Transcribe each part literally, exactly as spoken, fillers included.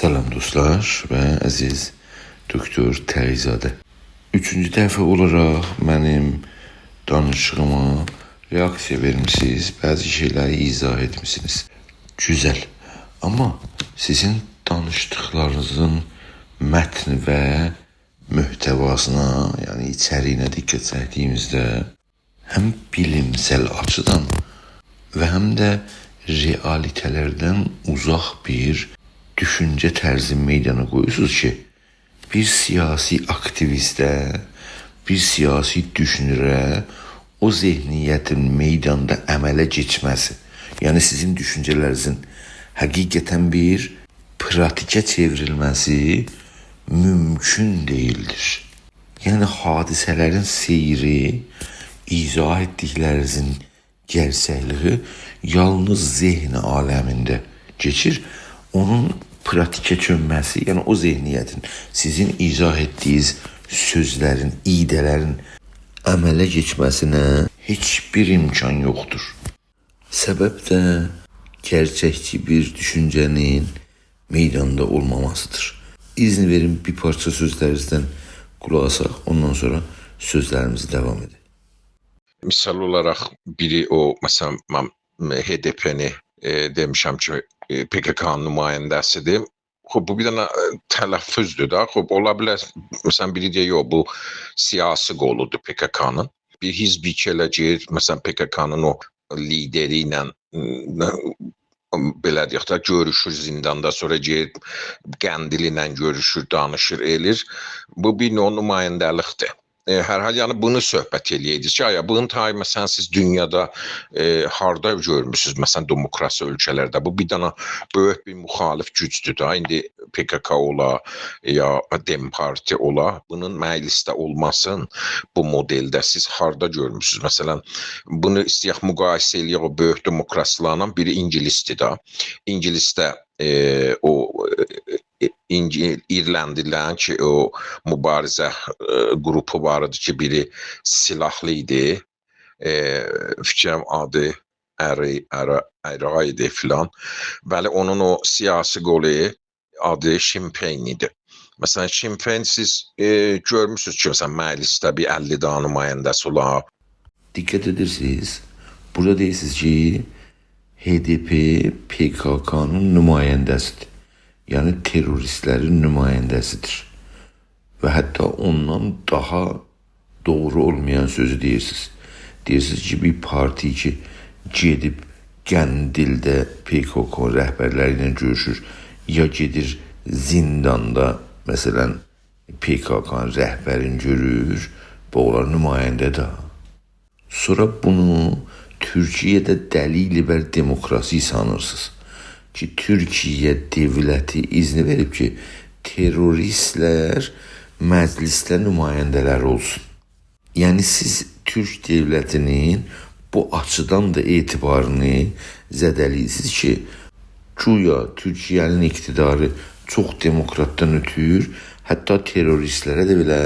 سلام دوستلار و عزیز دکتر تقی‌زاده. اوچونجو دفعه اولاراق منیم دانیشیغیما رئاکسیا وئرمیسینیز، بعضی شئیلری ایضاح ائتمیسینیز. گؤزل. آمما سیزین دانیشدیقلارینیزین متنی و محتواسینا، یعنی ایچریگینه دقت چکدیگیمیزده، هم بیلیمسل آچیدان و هم ده رئالیته‌لردن اوزاق بیر دوشونجه طرزی میدانا قویورسونوز کی، بیر سیاسی آکتیویسته، بیر سیاسی دوشونوره او ذهنیتین میداندا عمله کئچمه‌سی، یعنی سیزین دوشونجه‌لرینیزین حقیقتاً بیر پراتیکه چئوریلمه‌سی مومکون دئییلدیر. یعنی حادثه‌لرین سئیری، ایضاح ائتدیکلرینیزین گئرچکلیگی یالنیز ذهن عالمینده کئچیر. اونون پراتیکه چؤنمه‌سی، یعنی او ذهنیتین، سیزین ایضاح ائتدیگینیز سؤزلرین، ایده‌لرین عمله کئچمه‌سینه هئچ بیر امکان یوخدور. سبب ده گئرچکچی بیر دوشونجه‌نین میداندا اولماماسیدیر. اذن وئرین، بیر پارچا سؤزلرینیزدن قولاق آساق، اوندان سونرا سؤزلریمیزی داوام ائدک. مثال اولاراق بیری او، مثلا، من HDP-نی، ائ، دئمیشم کی، ائ، PKK-نین نماینده‌سیدیر. خوب، بو بیر دنه، ائ، تلفظدور دا. خوب، اولا بیلر، مثلا، بیری دئیه، «یوخ، بو سیاسی قولودور PKK-نین.» بیر حزب کی ائله گئدیر، مثلا، PKK-نین او لیدری ایله، م، بئله دئیک ده، گؤروشور زینداندا، سونرا گئدیر قندیل ایله گؤروشور، دانیشیر، ائلیر. بو بیر نوع نماینده‌لیکدیر. ائ، هر حال، یعنی، بونو صحبت ائله‌یه‌جه‌ییک. یا، بونون تایی، مثلا، سیز دونیادا، ائ، هاردا گؤرموسونوز، مثلا، دموکراسی اؤلکه‌لرده؟ بو بیر دنه بؤیوک بیر مخالف گوجدور دا. ایندی PKK اولا، یا دم پارتی اولا، بونون مجلسده اولماسین، بو مدلده سیز هاردا گؤرموسونوز؟ مثلا، بونو ایسته‌یک مقایسه ائله‌یک او بؤیوک دموکراسیلارلا، بیری اینگیلیسدیر دا. اینگیلیسده، ائ، او، ائ، اینگی-، ایرلندیلرین کی، او مبارزه، ائ، قروپو وار ایدی کی، بیری سیلاحلی ایدی. ائ، فیکریم آدی اری، ارا، ارا ایدی فلان. بلی، اونون او سیاسی قولو آدی Sinn Féin ایدی. مثلا، Sinn Féin سیز، ائ، گؤرموسونوز کی، مثلا، مجلسده بیر اللی دانا نماینده‌سی اولا؟ دقت ائدیرسینیز، بورادا دئییرسینیز کی، HDP PKK-نین نماینده‌سیدیر. یعنی تروریستلرین نماینده‌سیدیر. و حتی اوندان داها دوغرو اولمایان سؤزو دئییرسینیز. دئییرسینیز کی، بیر پارتی کی، گئدیب قندیلده PKK رهبرلری ایله گؤروشور، یا گئدیر زینداندا، مثلا، PKK-نین رهبرینی گؤرور، بو اولار نماینده ده. سونرا بونو تورکیه‌ده دلیل بر دموکراسی سانیرسینیز کی، تورکیه دؤولتی اذنی وئریب کی، تروریستلر مجلسده نماینده‌لری اولسون. یعنی سیز تورک دؤولتینین بو آچیدان دا اعتبارینی زده‌له‌ییرسینیز کی، گویا تورکیه‌نین اقتداری چوخ دموکراتدان اؤتور، حتی تروریستلره ده بئله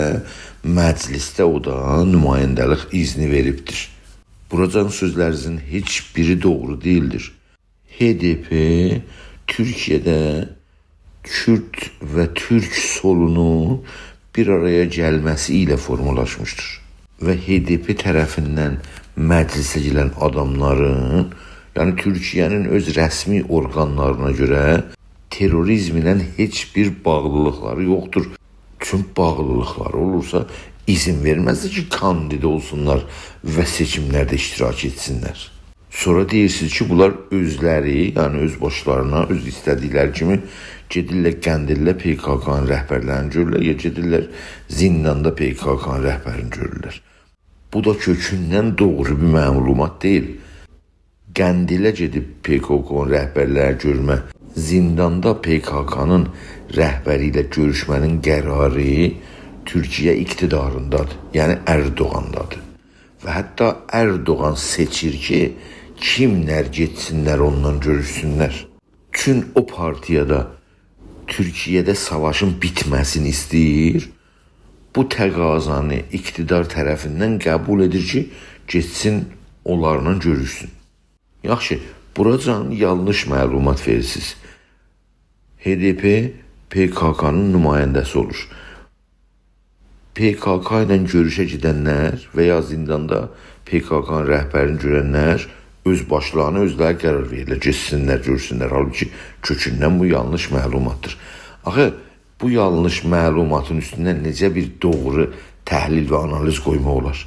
مجلسده او دا نماینده‌لیک اذنی وئریبدیر. بوراجان سؤزلرینیزین هئچ بیری دوغرو دئییلدیر. HDP تورکیه‌ده کورد و تورک سولونون بیر آرایا گلمه‌سی ایله فورمالاشمیشدیر. و HDP طرفیندن مجلسه گلن آداملارین، یعنی تورکیه‌نین اؤز رسمی اورقانلارینا گؤره تروریزم ایله هئچ بیر باغلیلیقلاری یوخدور. چون باغلیلیقلاری اولورسا، اذن وئرمزدی کی، کاندید اولسونلار و سئچیملرده اشتراک ائتسینلر. سونرا دئییرسینیز کی، بونلار اؤزلری، یعنی اؤز باشلارینا، اؤز ایسته‌دیکلری کیمی گئدیرلر قندیلده PKK-نین رهبرلرینی گؤرورلر، یا گئدیرلر زینداندا PKK-نین رهبرینی گؤرورلر. بو دا کؤکوندن دوغرو بیر معلومات دئییل. قندیله گئدیب PKK-نین رهبرلری گؤرمه، زینداندا PKK-نین رهبری ایله گؤروشمه‌نین قراری تورکیه اقتداریندادیر، یعنی اردوغاندادیر. و حتی اردوغان سئچیر کی، کیملر گئتسینلر، اوننان گؤروشسونلر. چون او پارتیا دا تورکیه‌ده ساواشین بیتمه‌سینی ایسته‌ییر. بو تقاضانی اقتدار طرفیندن قبول ائدیر کی، گئتسین، اونلارلا گؤروشسون. یاخشی، بوراجان یانلیش معلومات وئریرسینیز. HDP پ‌ک‌ک‌نین نماینده‌سی اولور. پ‌ک‌ک ایله گؤروشه گئدنلر و یا زینداندا پ‌ک‌ک‌نین رهبرینی گؤرنلر اؤز باشلارینی اؤزلری قرار وئریرلر، گئتسینلر، گؤرسونلر. حالبوکی کؤکوندن بو یانلیش معلوماتدیر. آخی بو یانلیش معلوماتین اوستوندن نئجه بیر دوغرو تحلیل و آنالیز قویماق اولار؟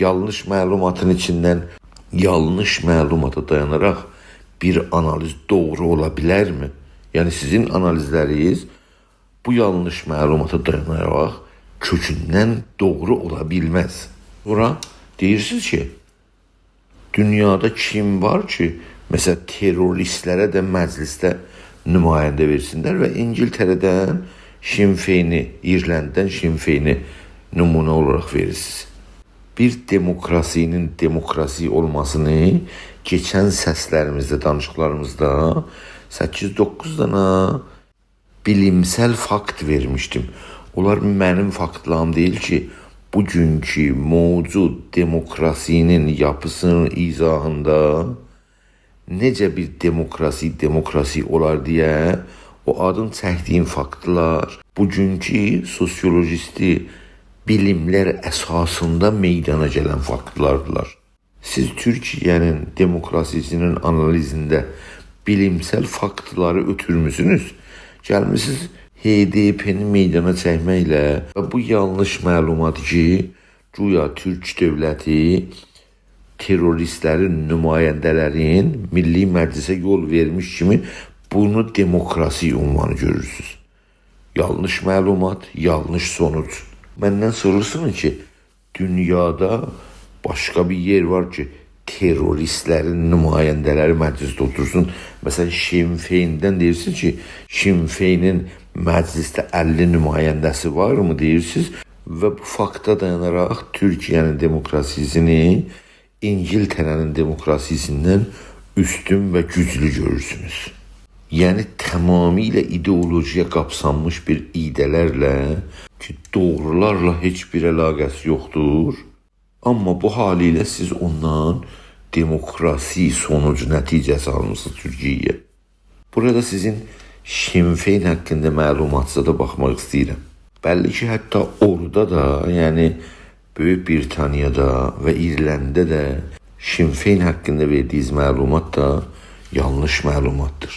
یانلیش معلوماتین ایچیندن یانلیش معلوماتا دایاناراق بیر آنالیز دوغرو اولا بیلرمی؟ یعنی سیزین آنالیزلرینیز بو یانلیش معلوماتا دایاناراق کؤکوندن دوغرو اولا بیلمز. سونرا دئییرسینیز کی، دونیادا کیم وار کی، مثلا، تروریستلره ده مجلیسده نماینده وئرسینلر و اینگیلتره‌دن شین فئینی، ایرلنددن شین فئینی نمونه اولاراق وئریرسینیز. بیر دموکراسی‌نین دموکراسی اولماسینی کئچن سسلریمیزده، دانیشیقلاریمیزدا سککیز-دوققوز دانا بیلیمسل فاکت وئرمیشدیم. اونلار منیم فاکتلاریم دئییل کی، بوگونکو موجود دموکراسی‌نین یاپیسی‌نین ایضاحیندا نئجه بیر دموکراسی، دموکراسی اولار دئیه او آدین چکدیگیم فاکتلار بوگونکو سوسیولوژیستی بیلیملر اساسیندا میدانا گلن فاکتلاردیلار. سیز تورکیه‌نین دموکراسی‌سی‌نین آنالیزینده بیلیمسل فاکتلاری اؤتورموسونوز، گلمیسینیز HDP-نی میدانا چکمکله و بو یانلیش معلوماتی کی، گویا تورک دؤولتی تروریستلرین نماینده‌لرین میللی مجلیسه یول وئرمیش کیمی بونو دموکراسی عنوانی گؤرورسونوز. یانلیش معلومات، یانلیش سونوج. مندن سوروشسون کی، دونیادا باشقا بیر یئر وار کی، تروریستلرین نماینده‌لری مجلیسده اوتورسون؟ مثلا، شین فئیندن دئییرسینیز کی، شین فئینین مجلیسده اللی نماینده‌سی وارمی دئییرسینیز و بو فاکتا دایاناراق تورکیه‌نین دموکراسی‌سینی اینگیلتره‌نین دموکراسی‌سیندن اوستون و گوجلو گؤرورسونوز. یعنی، تمامیله ایدئولوژی‌یه قاپسانمیش بیر ایده‌لرله کی، دوغرولارلا هئچ بیر علاقه‌سی یوخدور. آمما بو حالی ایله سیز اوندان دموکراسی سونوج، نتیجه‌سی آلمیسینیز تورکیه‌یه. بورادا سیزین شین فئین حاقیندا معلوماتینیزا دا باخماق ایسته‌ییرم. بللی کی، حتی اورادا دا، یعنی بؤیوک بریتانیادا و ایرلندده ده شین فئین حاقیندا وئردیگینیز معلومات دا یانلیش معلوماتدیر.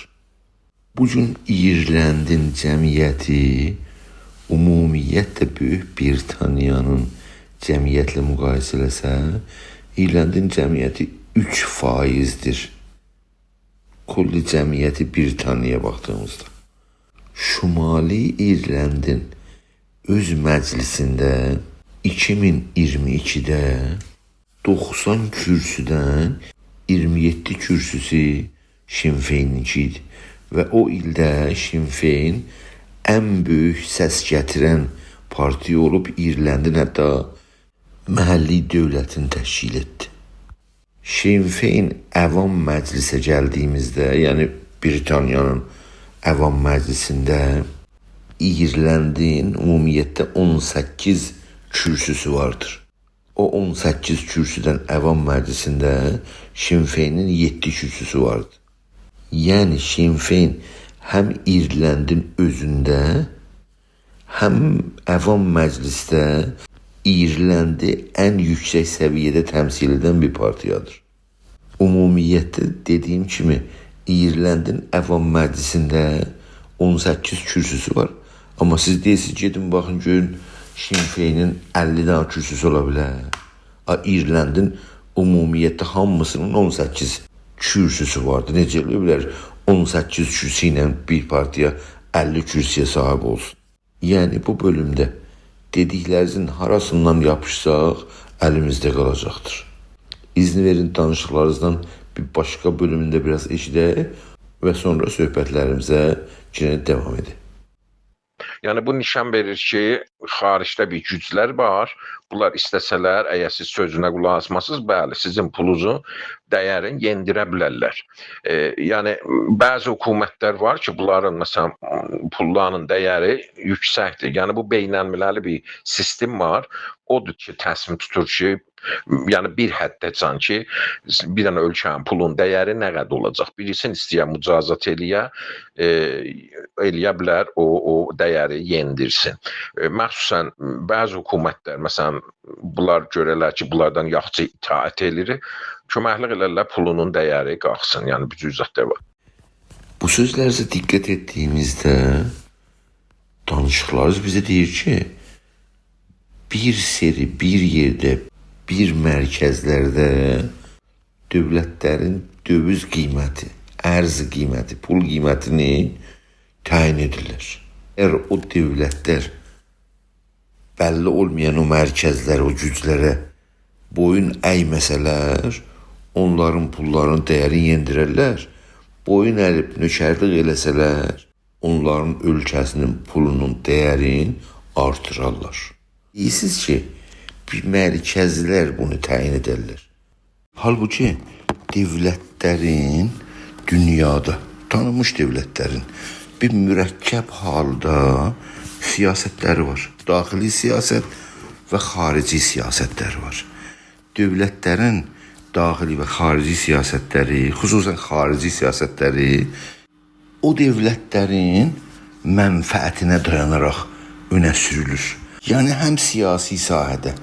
بو گون ایرلندین جمعیتی عمومیتله بؤیوک بریتانیانین جمعیتله مقایسه ائله‌سه، ایرلندین جمعیتی اوچ فایزدیر. کلی جمعیتی بریتانیایا باخدیغیمیزدا. شمالی ایرلندین اؤز مجلیسینده ایکی مین اییرمی ایکیده دوخسان کرسیدن اییرمی یئددی کرسیسی شین فئینینکی ایدی و او ایلده شین فئین ان بؤیوک سس گتیرن پارتی اولوب ایرلندین حتی محلی دؤولتینی تشکیل ائتدی. شین فئین عوام مجلیسه گلدیگیمیزده، یعنی بریتانیانین عوام مجلیسینده ایرلندین عمومیتده اون سککیز کرسیسی واردیر. او اون سککیز کرسیدن عوام مجلیسینده شین فئینین یئددی کرسیسی واردی. یعنی شین فئین هم ایرلندین اؤزونده، هم عوام مجلیسده ایرلندی ان یوکسک سویه‌ده تمثیل ائدن بیر پارتییادیر. عمومیتده، دئدیگیم کیمی، ایرلندین عوام مجلیسینده اون سککیز کرسیسی وار. آمما سیز دئییرسینیز، گئدین باخین، گؤرون، شین فئینین اللی دنه کرسیسی اولا بیلر؟ آ، ایرلندین عمومیتده هامیسینین اون سککیز کرسیسی واردی. نئجه اولا بیلر اون سککیز کرسی ایله بیر پارتیا اللی کرسی‌یه صاحیب اولسون؟ یعنی بو بؤلومده دئدیکلرینیزین هاراسیندان یاپیشساق، الیمیزده قالاجاقدیر. اذن وئرین، دانیشیقلارینیزدان بیر باشقا بؤلومونده بیر آز ائشیدک و سونرا صحبتلریمیزه یئنه داوام ائدک. یعنی، بو نشان وئریر کی، خاریجده بیر گوجلر وار. بونلار ایسته‌سه‌لر، اگر سیز سؤزونه قولاق آسماسینیز، بلی، سیزین پولونوزو، دیرین یئندیره بیلرلر. ائ، یعنی، بعضی حکومتلر وار کی، بونلارین، مثلا، پوللارینین دیری یوکسکدیر. یعنی، بو بین‌المللی بیر سیستم وار. اودور کی، تصمیم توتور کی، یعنی بیر حده‌جن کی، بیر دنه اؤلکه‌نین پولون دیری نه قدر اولاجاق؟ بیریسینی ایسته‌یه مجازات ائله‌یه، ائ، ائله‌یه بیلر او، او دیری یئندیرسین. ائ، مخصوصاً بعضی حکومتلر، مثلاً، بونلار گؤره‌لر کی، بونلاردان یاخشی اطاعت ائله‌ییر، کؤمکلیک ائله‌یرلر پولونون دیری قالخسین. یعنی بو جور زادلار وار. بو سؤزلرینیزه دقت ائتدیییمیزده دانیشیقلارینیز بیزه دئییر کی، بیر سری، بیر یئرده، بیر مرکزلرده دؤولتلرین دؤویز قیمتی، ارز قیمتی، پول قیمتینی تعیین ائدیرلر. اگر او دؤولتلر بللی اولمایان او مرکزلره، او گوجلره بویون اَیمه‌سه‌لر، اونلارین پوللارینین دیرینی یئندیررلر. بویون اَییب نؤکرلیک ائله‌سه‌لر، اونلارین اؤلکه‌سینین پولونون دیرینی آرتیرارلار. دئییرسینیز کی، بیر مرکزلر بونو تعیین ائدرلر. حالبوکی دؤولتلرین دونیادا، تانینمیش دؤولتلرین بیر مرکب حالدا سیاستلری وار. داخلی سیاست و خارجی سیاستلری وار. دؤولتلرین داخلی و خارجی سیاستلری، خصوصاً خارجی سیاستلری او دؤولتلرین منفعتینه دایاناراق اؤنه سورولور. یعنی هم سیاسی ساحه‌ده،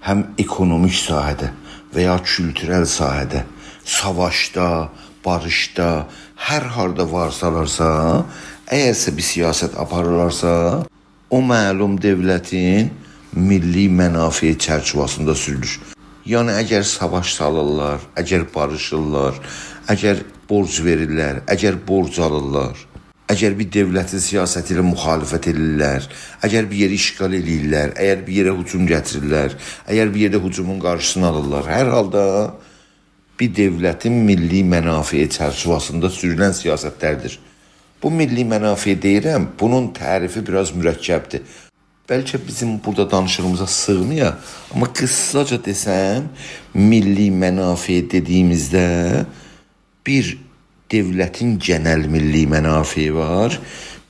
هم اکونومیک ساحه‌ده و یا کولتورل ساحه‌ده، ساواشدا، باریشدا، هر هاردا وارسالارسا، اگرسه بیر سیاست آپاریرلارسا، او معلوم دؤولتین میللی منافعی چرچیوه‌سینده سورولور. یعنی، اگر ساواش سالیرلار، اگر باریشیرلار، اگر بورج وئریرلر، اگر بورج آلیرلار، اگر بیر دؤولتین سیاستی ایله مخالفت ائدیرلر، اگر بیر یئری اشغال ائله‌ییرلر، اگر بیر یئره هجوم گتیریرلر، اگر بیر یئرده هجومون قارشیسینی آلیرلار، هر حالدا بیر دؤولتین میللی منافعی چرچیوه‌سینده سورولن سیاستلردیر. بو میللی منافع دئییرم، بونون تعریفی بیر آز مرکبدیر. بلکه بیزیم بورادا دانیشیغیمیزا سیغمایا، آمما قیساجا دئسم، میللی منافع دئدیییمیزده بیر دؤولتین گئنل میللی منافعی وار،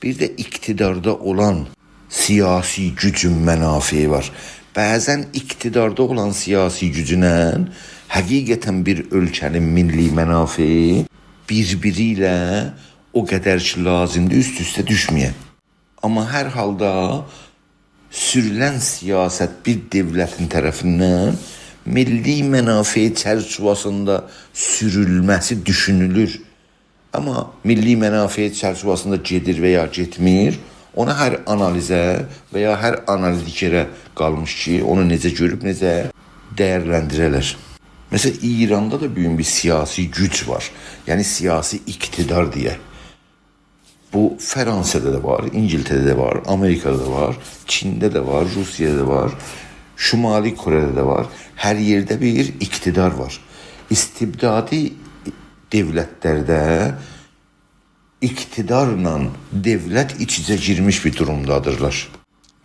بیر ده اقتداردا اولان سیاسی گوجون منافعی وار. بعضاً اقتداردا اولان سیاسی گوجونن حقیقتاً بیر اؤلکه‌نین میللی منافعی بیر-بیری ایله او قدر کی لازیمدیر، اوست-اوسته دوشمه‌یه. آمما هر حالدا سورولن سیاست بیر دؤولتین طرفیندن میللی منافع چرچیوه‌سینده سورولمه‌سی دوشونولور. آمما میللی منافع چرچیوه‌سینده گئدیر و یا گئتمیر، اونو هر آنالیزه و یا هر آنالیتیکره قالمیش کی، اونو نئجه گؤروب، نئجه دیرلندیره‌لر. مثلاً، ایراندا دا بو گون بیر سیاسی گوج وار. یعنی، سیاسی اقتدار دئیک. بو، فرانسادا دا وار، اینگیلتره‌ده ده وار، آمریکادا دا وار، چینده ده وار، روسیه‌ده ده وار، شمالی کره‌ده ده وار. هر یئرده بیر اقتدار وار. استبدادی دؤولتلرده اقتدارلا دؤولت ایچ-ایچه گیرمیش بیر دورومدادیرلار.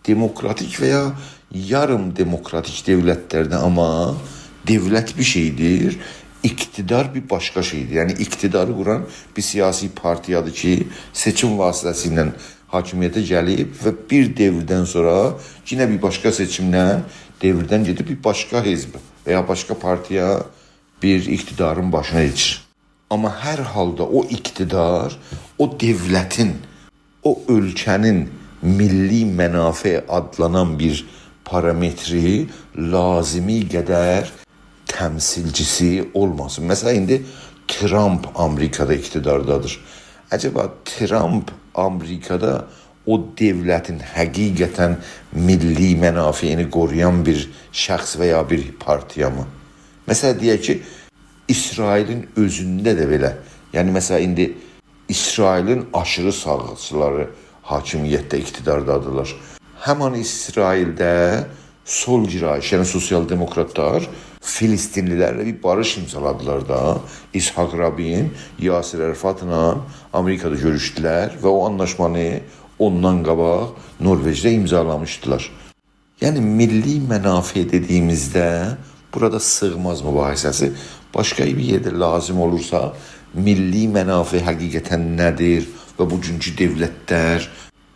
دموکراتیک و یا یاریم دموکراتیک دؤولتلرده آمما دؤولت بیر شئیدیر، اقتدار بیر باشقا شئیدیر. یعنی، اقتداری قوران بیر سیاسی پارتیادیر کی، سئچیم واسطه‌سیله حاکمیته گلیب و بیر دؤوردن سونرا یئنه بیر باشقا سئچیمله دؤوردن گئدیب بیر باشقا حزب و یا باشقا پارتیا بیر اقتدارین باشینا یئتیشیر. آمما هر حالدا او اقتدار، او دؤولتین، او اؤلکه‌نین میللی منافع آدلانان بیر پارامتری لازیمی قدر تمثیلچیسی اولماسین. مثلاً، ایندی ترامپ آمریکادا اقتداردادیر. عجبا ترامپ آمریکادا او دؤولتین حقیقتاً میللی منافعینی قورویان بیر شخص و یا بیر پارتیامی؟ مثلاً، دئیک کی، اسرائیلین اؤزونده ده بئله. یعنی، مثلاً، ایندی اسرائیلین آشیری ساغچیلاری حاکمیتده، اقتداردادیرلار. همان اسرائیلده سول گرایش، یعنی سوسیال دموکراتلار فلسطینلی‌لرله بیر باریش امضالادیلار دا. اسحاق رابین، یاسر عرفاتلا آمریکادا گؤروشدولر و او آنلاشمانی اوندان قاباق نروژده امضالامیشدیلار. یعنی، میللی منافع دئدیییمیزده بورادا سیغماز مباحثه‌سی. باشقا بیر یئرده لازیم اولورسا، میللی منافع حقیقتاً نه‌دیر و بوگونکو دؤولتلر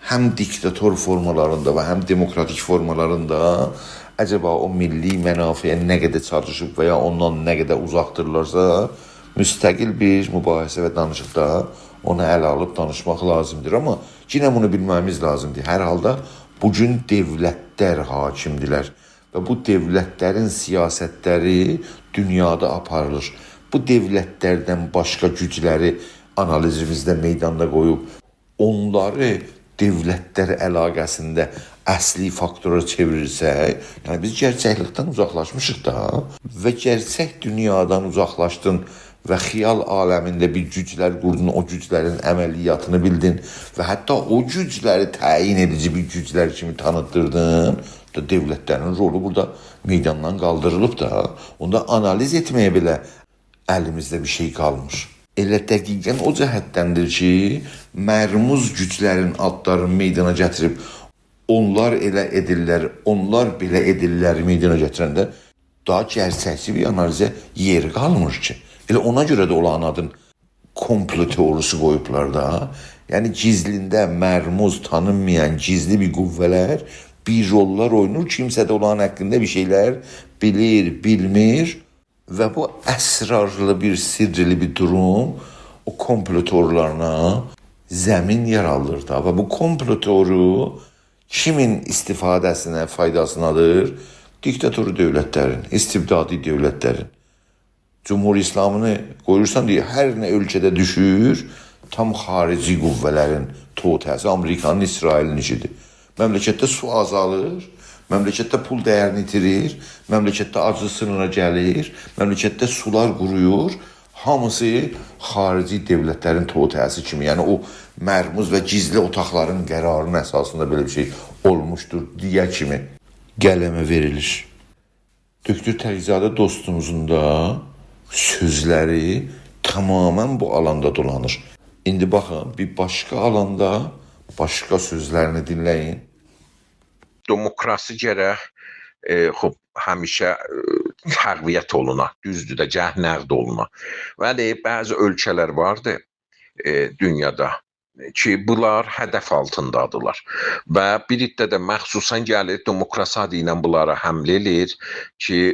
هم دیکتاتور فورمالاریندا و هم دموکراتیک فورمالاریندا عجبا او میللی منافعه نه قدر چاتیشیب و یا اوندان نه قدر اوزاقدیرلارسا، مستقل بیر مباحثه و دانیشیقدا اونو اله آلیب دانیشماق لازیمدیر. آمما یئنه بونو بیلمه‌میز لازیمدیر. هر حالدا بو گون دؤولتلر حاکمدیرلر و بو دؤولتلرین سیاستلری دونیادا آپاریلیر. بو دؤولتلردن باشقا گوجلری آنالیزیمیزده میداندا قویوب، اونلاری دؤولتلر علاقه‌سینده اصلی فاکتورا چئویریرسک، یعنی بیز گئرچکلیکدن اوزاقلاشمیشیق دا و گئرچک دونیادان اوزاقلاشدین و خیال عالمینده بیر گوجلر قوردون، او گوجلرین عملیاتینی بیلدین و حتی او گوجلری تعیین ائدیجی بیر گوجلر کیمی تانیتدیردین، دا دؤولتلرین رولو بورادا میداندان قالدیریلیب دا، اوندا آنالیز ائتمه‌یه بئله الیمیزده بیر شئی قالمیر. ائله دقیقاً او جهتدندیر کی، مرموز گوجلرین آدلارینی میدانا گتیریب، اونلار ائله ائدیرلر، اونلار بئله ائدیرلر میدانا گتیرنده داها گئرچکچی بیر آنالیزه یئر قالمیر کی. ائله اونا گؤره ده اولارین آدین کومپلو تئوریسی قویوبلار دا. یعنی گیزلینده مرموز، تانینمایان گیزلی بیر قوه‌لر، بیر روللار اوینور. کیمسه ده اولارین حاقیندا بیر شئیلر بیلیر، بیلمیر. و بو اسرارلی بیر، سرّلی بیر دوروم او کومپلو تئوری‌لرینه زمین یارادیر دا. و بو کومپلو تئوری کیمین استفاده‌سینه، فایداسینادیر؟ دیکتاتور دؤولتلرین، استبدادی دؤولتلرین. جمهوری اسلامی‌نی قویورسان، دئییر، هر نه اؤلکه‌ده دوشور، تام خارجی قوه‌لرین توطئه‌سی، آمریکانین، اسرائیلین ایشیدیر. مملکتده سو آزالیر، مملکتده پول دَیَرینی ایتیریر، مملکتده آجی سینیرا گلیر، مملکتده سولار قورویور. هامیسی خارجی دؤولتلرین توطئه‌سی کیمی، یعنی او مرموز و گیزلی اوتاقلارین قراری‌نین اساسیندا بئله بیر شئی اولموشدور دئیه کیمی قلمه وئریلیر. دکتر تقی‌زاده دوستوموزون دا سؤزلری تماماً بو آلاندا دولانیر. ایندی باخین، بیر باشقا آلاندا باشقا سؤزلرینی دینله‌یین. دموکراسی گرک، ائ، خوب، همیشه، ائ، تقویت اولونا، دوزدور ده، گرک نقد اولونا. ولی بعضی اؤلکه‌لر واردی، ائ، دونیادا کی، بونلار هدف آلتیندادیلار. و بیر عده ده مخصوصاً گلیر دموکراسی آدی ایله بونلارا حمله ائله‌ییر کی،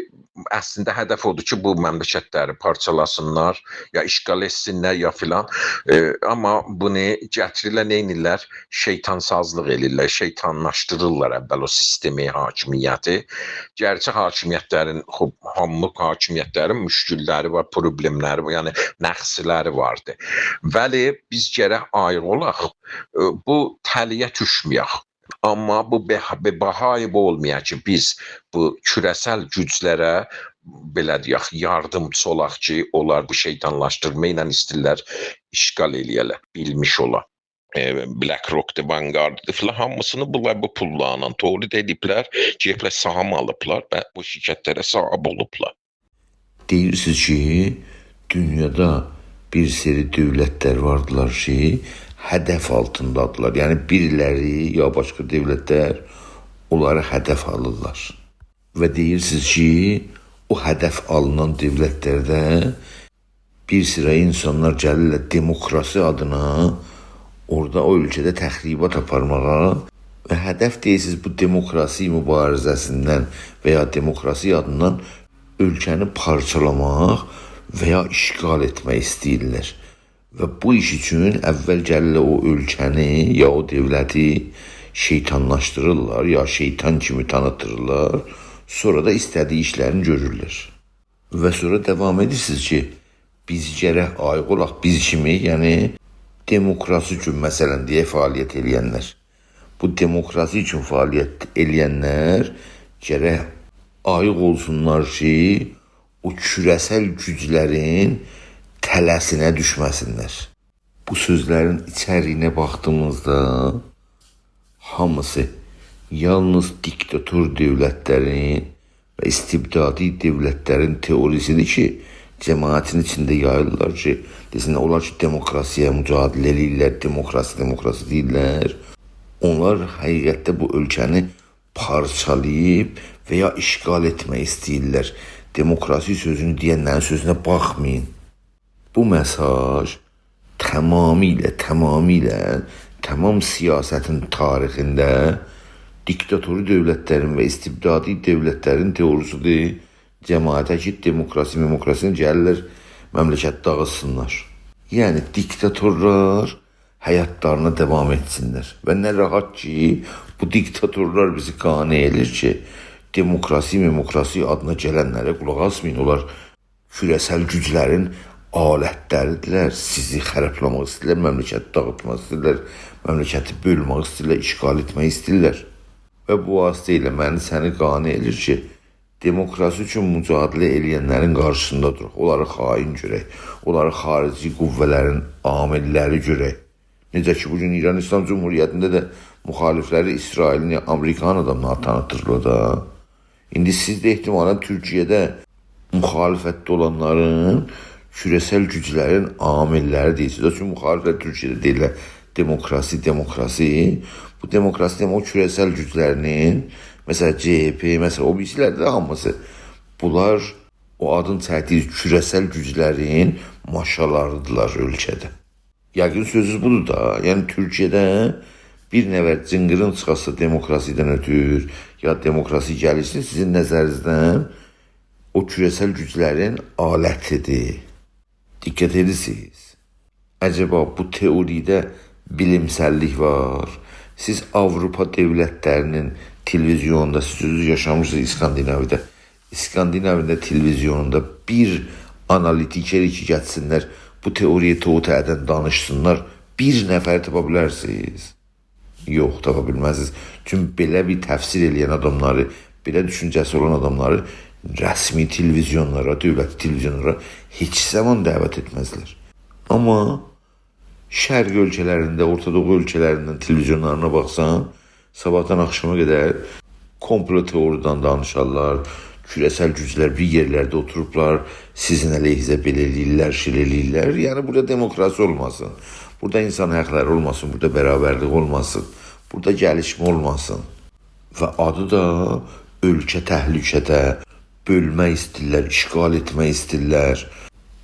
اصلینده هدف اودور کی، بو مملکتلری پارچالاسینلار، یا اشغال ائتسینلر، یا فلان. ائ، آمما بونو گتیریرلر، نئینیرلر؟ شیطان‌سازلیق ائله‌ییرلر، شیطانلاشدیریرلار اول او سیستمی، حاکمیتی. گرچی حاکمیتلرین، خوب، هامیلیق حاکمیتلرین مشکل‌لری وار، پروبلئم‌لری وار، یعنی نقص‌لری واردی. ولی بیز گرک آییق اولاق، ائ، بو تله‌یه دوشمه‌یک. آمما بو به، به بهای بو اولمایا کی، بیز بو کوره‌سل گوجلره، بئله دئیک، یاردیمچی اولاق کی، اونلار بو شیطانلاشدیرما ایله ایسته‌ییرلر اشغال ائله‌یه‌لر، بیلمیش اولا. ائ، BlackRock-دور، Vanguard-دیر فلان، هامیسینی بونلار بو پوللارلا، دوغرو دا ائله‌ییبلر، گئدیبلر سهام آلیبلار و بو شرکتلره صاحیب اولوبلار. دئییرسینیز کی، دونیادا بیر سری دؤولتلر واردیلار کی، هدف آلتیندادیلار. یعنی، بیریلری یا باشقا دؤولتلر اونلاری هدف آلیرلار. و دئییرسینیز کی، او هدف آلینان دؤولتلرده بیر سیرا اینسانلار گلیرلر دموکراسی آدینا، اورادا او اؤلکه‌ده تخریبات آپارماغا و هدف دئییرسینیز بو دموکراسی مبارزه‌سیندن و یا دموکراسی آدیندان اؤلکه‌نی پارچالاماق و یا اشغال ائتمک ایسته‌ییرلر. و بو ایش اوچون اول گلیرلر او اؤلکه‌نی یا او دؤولتی شیطانلاشدیریرلار، یا شیطان کیمی تانیتدیریرلار، سونرا دا ایسته‌دیگی ایشلرینی گؤرورلر. و سونرا داوام ائدیرسینیز کی، بیز گرک آییق اولاق، بیز کیمی، یعنی دموکراسی اوچون، مثلاً، دئیک، فعالیت ائله‌ینلر. بو دموکراسی اوچون فعالیت ائله‌ینلر گرک آییق اولسونلار کی، او کوره‌سل گوجلرین تله‌سینه دوشمه‌سینلر. بو سؤزلرین ایچریگینه باخدیغیمیزدا هامیسی یالنیز دیکتاتور دؤولتلرین و استبدادی دؤولتلرین تئوریسیدیر کی، جماعتین ایچینده یاییرلار کی، دئسین، اونلار کی، دموکراسی‌یا مجادله ائله‌ییرلر، دموکراسی، دموکراسی دئییرلر. اونلار حقیقتده بو اؤلکه‌نی پارچالاییب و یا اشغال ائتمک ایسته‌ییرلر. دموکراسی سؤزونو دئینلرین سؤزونه باخمایین. بو مئساژ تمامیله، تمامیله، تمام سیاستین تاریخینده دیکتاتوری دؤولتلرین و استبدادی دؤولتلرین تئوریسی‌دیر. جماعته کی، دموکراسی، دموکراسینی گلیرلر، مملکتی داغیتسینلار. یعنی، دیکتاتورلار حیاتلارینا داوام ائتسینلر. و نه راحت کی، بو دیکتاتورلار بیزی قانع ائله‌ییر کی، دموکراسی، دموکراسی آدینا گلنلره قولاق آسمایین. اونلار کوره‌سل گوجلرین آلتلری‌دیرلر. سیزی خرابلاماق ایسته‌ییرلر، مملکتی داغیتماق ایسته‌ییرلر، مملکتی بؤلمک ایسته‌ییرلر، اشغال ائتمک ایسته‌ییرلر. و بو واسطه ایله منی، سنی قانع ائله‌ییر کی، دموکراسی اوچون مجادله ائله‌ینلرین قارشیسیندا دوراق، اونلاری خائن گؤرک، اونلاری خارجی قوه‌لرین عامللری گؤرک. نئجه کی، بو گون ایران ایسلام جمهوریتینده ده مخالفلری اسرائیلین، آمریکانین آداملاری تانیتیرلار دا. ایندی سیز ده احتمالاً تورکیه‌ده مخالفتده اولانلارین کوره‌سل گوجلرین عامللری دئییرسینیز. چونکی مخالفلر تورکیه‌ده دئییرلر، دموکراسی، دموکراسی. بو دموکراسی دئمک، او کوره‌سل گوجلرین، مثلا، ج‌ه‌پ، مثلا، او بیریسی‌لر ده هامیسی. بونلار او آدین چکدیگی کوره‌سل گوجلرین ماشالاری‌دیرلار اؤلکه‌ده. یقین سؤزونوز بودور دا. یعنی، تورکیه‌ده بیر نفر جینقیرین چیخارسا دموکراسی‌دن اؤتور، یا دموکراسی گلیشسین، سیزین نظرینیزدن او کوره‌سل گوجلرین آلتی‌دیر. دقت ائدیرسینیز؟ عجبا بو تئوری‌ده بیلیمسللیک وار؟ سیز آوروپا دؤولتلرینین تلویزیونوندا، سیز اؤزونوز یاشامیشسینیز اسکاندیناویادا، اسکاندیناویادا تلویزیونوندا بیر آنالیتیکر کی گتیرسینلر، بو تئوری‌یی توته‌دن دانیشسینلار، بیر نفر تاپا بیلرسینیز؟ یوخ، تاپا بیلمزسینیز. چونکی بئله بیر تفسیر ائله‌ین آداملاری، بئله دوشونجه‌سی اولان آداملاری رسمی تلویزیونلارا، دؤولتی تلویزیونلارا هئچ زامان دعوت ائتمزلر. آمما شرق اؤلکه‌لرینده، اورتا دوغو اؤلکه‌لریندن تلویزیونلارینا باخسان، صاباحدان آخشاما قدر کومپلو تئوری‌دن دانیشارلار. کوره‌سل گوجلر بیر یئرلرده اوتوروبلار، سیزین علیهینیزه بئله ائله‌ییرلر، شئیله ائله‌ییرلر. یعنی، بورادا دموکراسی اولماسین، بورادا اینسان حاقلاری اولماسین، بورادا برابرلیک اولماسین، بورادا گلیشمه اولماسین. و آدی دا اؤلکه تهلکه‌ده، بؤلمک ایسته‌ییرلر، اشغال ائتمک ایسته‌ییرلر.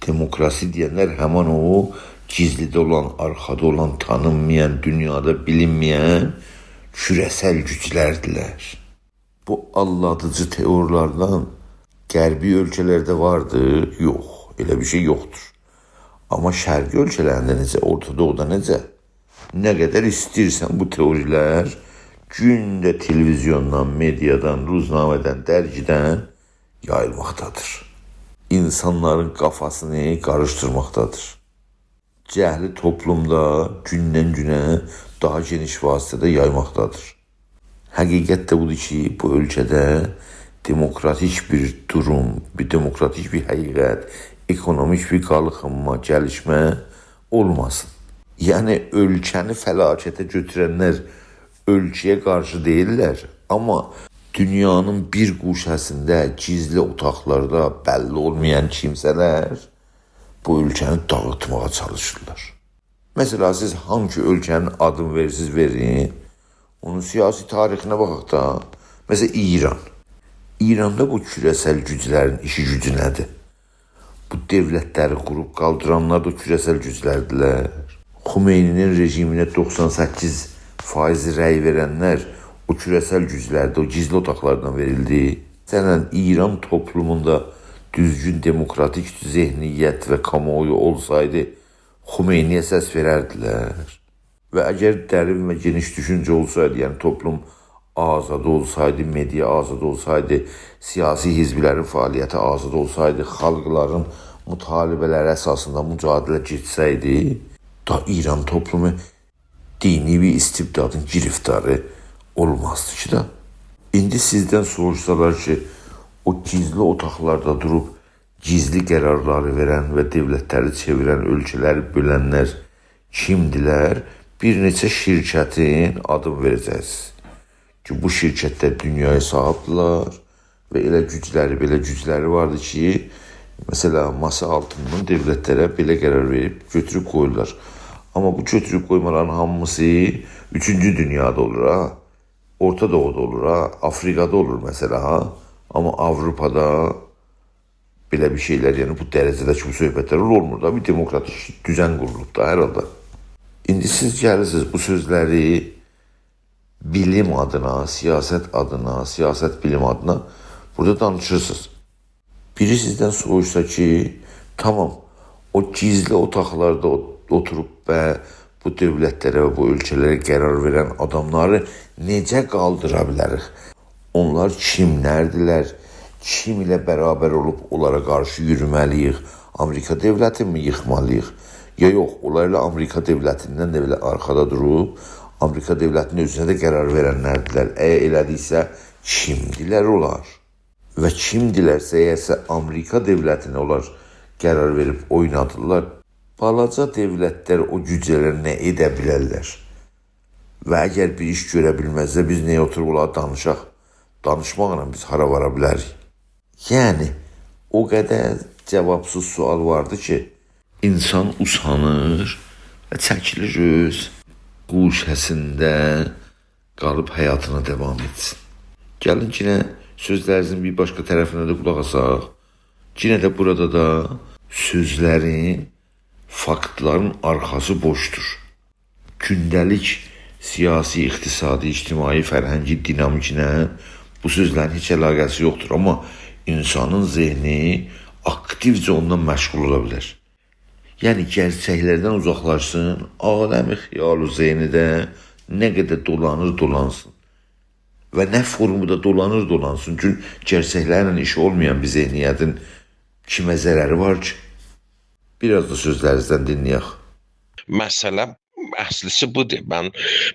دموکراسی دئینلر همین او گیزلیده اولان، آرخادا اولان، تانینمایان، دونیادا بیلینمه‌ین کوره‌سل گوجلردیرلر. بو آلدادیجی تئوری‌لردن غربی اؤلکه‌لرده واردی؟ یوخ، ائله بیر شئی یوخدور. آمما شرقی اؤلکه‌لرینده نئجه، اورتا دوغودا نئجه؟ نه قدر ایسته‌ییرسن، بو تئوری‌لر گونده تلویزیوندان، مئدیادان، روزنامه‌دن، درگیدن یاییلماقدادیر. اینسانلارین قافاسینی قاریشدیرماقدادیر. جهلی توپلومدا گوندن گونه داها گئنیش واسطه‌ده یایماقدادیر. حقیقت ده بودور کی، بو اؤلکه‌ده دموکراتیک بیر دوروم، بیر دموکراتیک بیر حقیقت، اکونومیک بیر قالخینما، گلیشمه اولماسین. یعنی، اؤلکه‌نی فلاکته گؤتورنلر اؤلکه‌یه قارشی دئییللر، آمما دونیانین بیر گوشه‌سینده، گیزلی اوتاقلاردا بللی اولمایان کیمسه‌لر بو اؤلکه‌نی داغیتماغا چالیشیرلار. مثلا، سیز هانسی اؤلکه‌نین آدینی وئریرسینیز، وئرین، اونون سیاسی تاریخینه باخاق دا. مثلا، ایران. ایراندا بو کوره‌سل گوجلرین ایشی گوجو نه‌دیر؟ بو دؤولتلری قوروب قالدیرانلار دا او کوره‌سل گوجلردیلر. خمینی‌نین رژیمینه دوخسان سککیز فایض رأی وئرنلر او کوره‌سل گوجلردیر، او گیزلی اوتاقلاردان وئریلدی. مثلا، ایران توپلوموندا دوزگون دموکراتیک ذهنیت و کامواویو اولسایدی، خمینی‌یه سس وئرردیلر. و اگر درین و گئنیش دوشونجه اولسایدی، یعنی توپلوم آزاد اولسایدی، مئدیا آزاد اولسایدی، سیاسی حزبلرین فعالیتی آزاد اولسایدی، خالقلارین مطالبه‌لری اساسیندا مجادله گئتسه‌یدی، دا ایران توپلومو دینی بیر استبدادین گرفتاری اولمازدی کی دا. ایندی سیزدن سوروشسالار کی، او گیزلی اوتاقلاردا دوروب گیزلی قرارلاری وئرن و دؤولتلری چئویرن، اؤلکه‌لری بؤلنلر کیمدیلر؟ بیر نئچه شرکتین آدینی وئره‌جکسینیز کی، بو شرکتلر دونیایا صاحیبدیلر و ائله گوجلری، بئله گوجلری واردی کی، مثلا، ماسا آلتیندان دؤولتلره بئله قرار وئریب گؤتوروب قویورلار. آمما بو گؤتوروب قویمالارین هامیسی اوچونجو دونیادا اولور، ها. اورتا دوغودا اولور، ها. آفریقادا اولور، مثلا، ها. آمما آوروپادا بئله بیر شئیلر، یعنی بو درجه‌ده کی، بو صحبتلر اولمور دا، بیر دموکراتیک دوزن قورولوب دا هر حالدا. ایندی سیز گلیرسینیز بو سؤزلری بیلیم آدینا، سیاست آدینا، سیاست بیلیم آدینا بورادا دانیشیرسینیز. بیری سیزدن سوروشسا کی، تامام، او گیزلی اوتاقلاردا اوت-، اوتوروب و بو دؤولتلره و بو اؤلکه‌لره قرار وئرن آداملاری نئجه قالدیرا بیلریک؟ اونلار کیملردیلر؟ کیم ایله برابر اولوب اونلارا قارشی یورومه‌لی‌ییک؟ آمریکا دؤولتینی می ییخمالی‌ییق؟ یا یوخ، اونلار ائله آمریکا دؤولتیندن ده بئله آرخادا دوروب، آمریکا دؤولتینین اؤزونه ده قرار وئرنلردیلر. اگر ائله‌دیکسه، کیمدیلر اونلار؟ و کیمدیلرسه، اگرسه آمریکا دؤولتینه اونلار قرار وئریب اوینادیرلار، بالاجا دؤولتلر او گوجلره نه ائده بیلرلر؟ و اگر بیر ایش گؤره بیلمزلر، بیز نییه اوتوروب اونلارا دانیشاق؟ دانیشماقلا بیز هارا وارا بیلریک؟ یعنی، او قدر جاوابسیز سؤال واردی کی، اینسان اوسانیر و چکیلیر اؤز گوشه‌سینده قالیب حیاتینا داوام ائتسین. گلین یئنه سؤزلرینیزین بیر باشقا طرفینه ده قولاق آساق. یئنه ده بورادا دا سؤزلرین فاکتلارین آرخاسی بوشدور. گونده‌لیک سیاسی، اقتصادی، اجتماعی، فرهنگی دینامیکینه بو سؤزلرین هئچ علاقه‌سی یوخدور. آمما اینسانین ذهنی آکتیوجه اوندان مشغول اولا بیلر. یعنی، گئرچکلردن اوزاقلاشسین، عالم خیال و ذهنی ده نه قدر دولانیر، دولانسین. و نه فورمادا دولانیر، دولانسین. چونکی گئرچکلرله ایشی اولمایان بیر ذهنیتین کیمه ضرری وار کی؟ بیر آز دا سؤزلرینیزدن دینله‌یک. مسئله اصلیسی بودور. من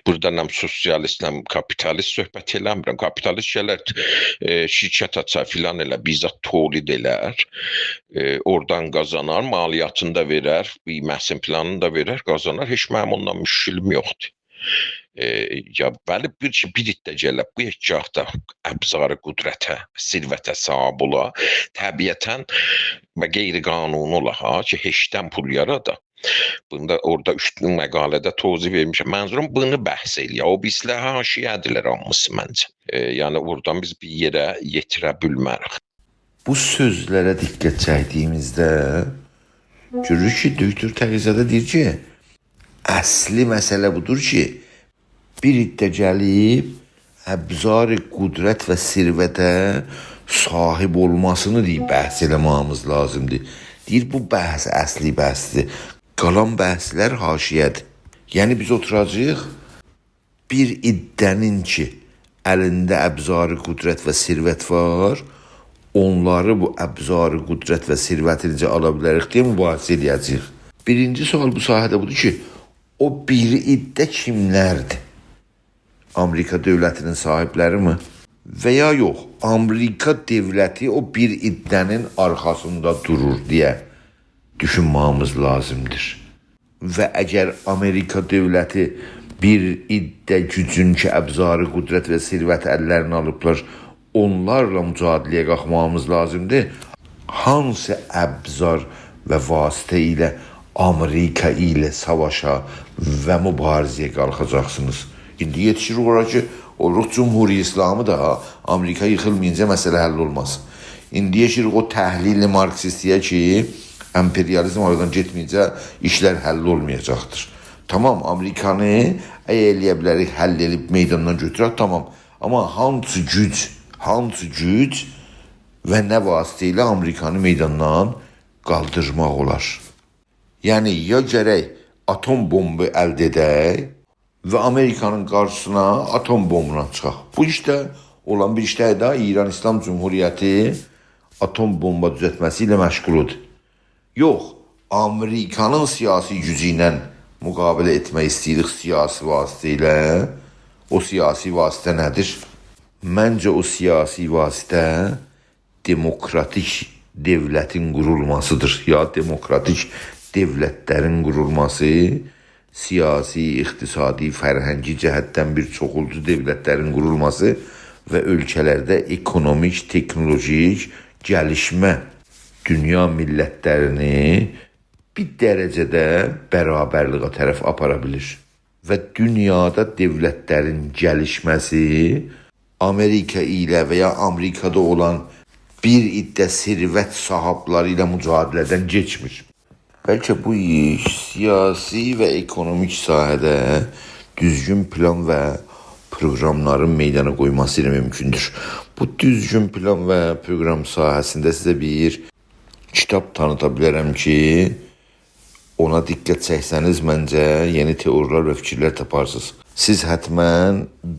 بورادا هم سوسیالیست، هم کاپیتالیست صحبت ائله‌میرم. کاپیتالیست گلر، ائ، شرکت آچار، فلان ائلر، بیر زاد تولید ائلر، ائ، اورادان قازانار، مالیاتینی دا وئرر، بیمه‌سینی، فلانینی دا وئرر، قازانار. هئچ منیم اوننان مشکلیم یوخدور. ائ، یا، ولی بیر کی، بیر عده گله بو یئکجاهدا ابزار قدرته، ثروته صاحیب اولا، طبیعتاً و غیرقانونی اولا ها، کی، هئچدن پول یارادا. بونو دا اورادا اوچ مقاله‌ده توضیح وئرمیشم. منظوروم بونو بحث ائله‌یه. او بیریسی‌لر حاشیه‌دیرلر هامیسی منجه. ائ، یعنی، اورادان بیز بیر یئره یئتیره بیلمریک. بو سؤزلره دقت چکدیییمیزده گؤروروک کی، دکتر تقی‌زاده دئییر کی، اصلی مسئله بودور کی، بیر عده گلیب ابزار قدرت و ثروته صاحیب اولماسینی، دئییر، بحث ائله‌مه‌ییمیز لازیمدیر. دئییر، بو بحث اصلی بحثدیر. قالان بحثلر حاشیه‌دیر. یعنی بیز اوتوراجاغیق، بیر عده‌نین کی، الینده ابزار قدرت و ثروت وار، اونلاری، بو ابزار قدرت و ثروتی نئجه آلا بیلریک دئیه مباحثه ائله‌یه‌جه‌ییک. بیرینجی سؤال بو ساحه‌ده بودور کی، او بیر عده کیملردیر؟ آمریکا دؤولتینین صاحیبلری‌می؟ و یا یوخ، آمریکا دؤولتی او بیر عده‌نین آرخاسیندا دورور دئیه دوشونمه‌ییمیز لازیمدیر. و اگر آمریکا دؤولتی بیر عده گوجون کی، ابزار قدرت و ثروت اللرینه آلیبلار، اونلارلا مجادله‌یه قالخماغیمیز لازیمدیر، هانسی ابزار و واسطه ایله آمریکا ایله ساواشا و مبارزه‌یه قالخاجاقسینیز؟ ایندی یئتیشیریک اورا کی، اولوروق جمهوری اسلامی دا، ها، آمریکا ییخیلمایینجا مسئله حل اولماز. ایندی یئتیشیریک او تحلیل مارکسیستی‌یه کی، امپریالیزم آرادان گئتمه‌یینجه ایشلر حل اولمایاجاقدیر. تامام، آمریکانی اگر ائله‌یه بیلریک حل ائدیب میداندان گؤتورک، تامام. آمما هانسی گوج، هانسی گوج و نه واسطه ایله آمریکانی میداندان قالدیرماق اولار؟ یعنی، یا گرک آتوم بومبو الده ائدک و آمریکانین قارشیسینا آتوم بومبولا چیخاق. بو ایش ده اولان بیر ایش دئییل ده، ایران ایسلام جمهوریتی آتوم بومبا دوزلتمه‌سی ایله مشغولدور. یوخ، آمریکانین سیاسی گوجو ایله مقابله ائتمک ایسته‌ییریک سیاسی واسطه ایله. او سیاسی واسطه نه‌دیر؟ منجه او سیاسی واسطه دموکراتیک دؤولتین قورولماسیدیر. یا دموکراتیک دؤولتلرین قورولماسی، سیاسی، اقتصادی، فرهنگی جهتدن بیر چوخولجو دؤولتلرین قورولماسی و اؤلکه‌لرده اکونومیک، تکنولوژیک گلیشمه دونیا میللتلرینی بیر درجه‌ده برابرلیگه طرف آپارا بیلیر. و دونیادا دؤولتلرین گلیشمه‌سی آمریکا ایله و یا آمریکادا اولان بیر عده ثروت صاحیبلری ایله مجادله‌دن کئچمیر. بلکه بو ایش سیاسی و اکونومیک ساحه‌ده دوزگون پلان و پروگراملارین میدانا قویماسی ایله مومکوندور. بو دوزگون پلان و پروگرام ساحه‌سینده سیزه بیر کیتاب تانیتا بیلرم کی، اونا دقت چکسه‌نیز، منجه، یئنی تئوریلر و فیکیرلر تاپارسینیز. سیز حتماً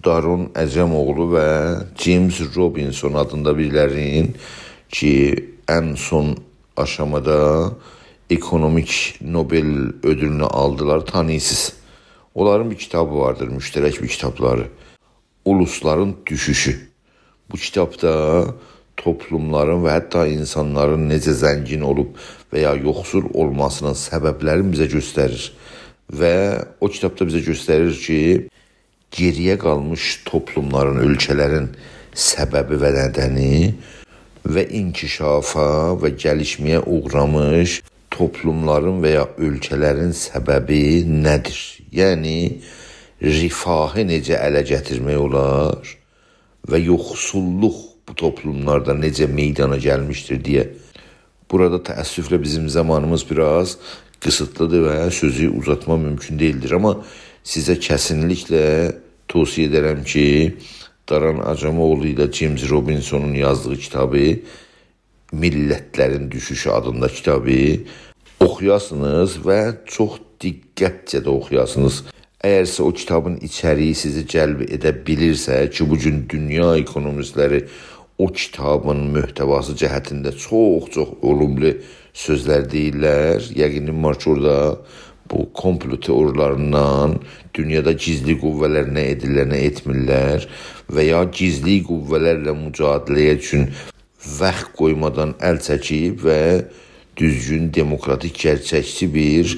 دارون عجم‌اوغلو و جیمز روبینسون آدیندا بیریلرین کی، ان سون آشامادا اکونومیک نوبل اؤدولونو آلدیلار، تانیییرسینیز. اونلارین بیر کیتابی واردیر، مشترک بیر کیتابلاری. اولوسلارین دوشوشو. بو کیتابدا توپلوملارین و حتی اینسانلارین نئجه زنگین اولوب و یا یوخسول اولماسینین سببلرینی بیزه گؤستریر. و او کیتابدا بیزه گؤستریر کی، گئری‌یه قالمیش توپلوملارین، اؤلکه‌لرین سببی و ندنی و انکشافا و گلیشمه‌یه اوغرامیش توپلوملارین و یا اؤلکه‌لرین سببی نه‌دیر؟ یعنی، رفاهی نئجه اله گتیرمک اولار و یوخسوللوق بو توپلوملاردا نئجه میدانا گلمیشدیر دئیه. بورادا تأسفله بیزیم زامانیمیز بیر آز قیسیتلیدیر و سؤزو اوزاتما مومکون دئییلدیر. آمما سیزه کسینلیکله توصیه ائدرم کی، دارون عجم‌اوغلو ایله جیمز روبینسونون یازدیغی کیتابی میللتلرین دوشوشو آدیندا کیتابی اوخویاسینیز و چوخ دقتجه ده اوخویاسینیز. اگرسه او کیتابین ایچریگی سیزی جلب ائده بیلیرسه کی، بو گون دونیا اکونومیستلری او کیتابین محتواسی جهتینده چوخ-چوخ اولوملو سؤزلر دئییرلر، یقینیم وار کی، اورادا بو کومپلو تئوریالریندان، دونیادا گیزلی قوه‌لر نه ائدیرلر، نه ائتمیرلر و یا گیزلی قوه‌لرله مجادله‌یه اوچون واخت قویمادان ال چکیب و دوزگون، دموکراتیک، گئرچکچی بیر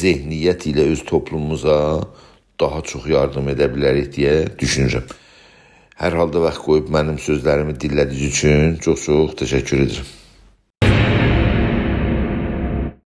ذهنیت ایله اؤز توپلوموموزا داها چوخ یاردیم ائده بیلریک دئیه دوشونورم. هر حالدا واخت قویوب منیم سؤزلریمی دینله‌دیگینیز اوچون چوخ-چوخ تشکر ائدیرم.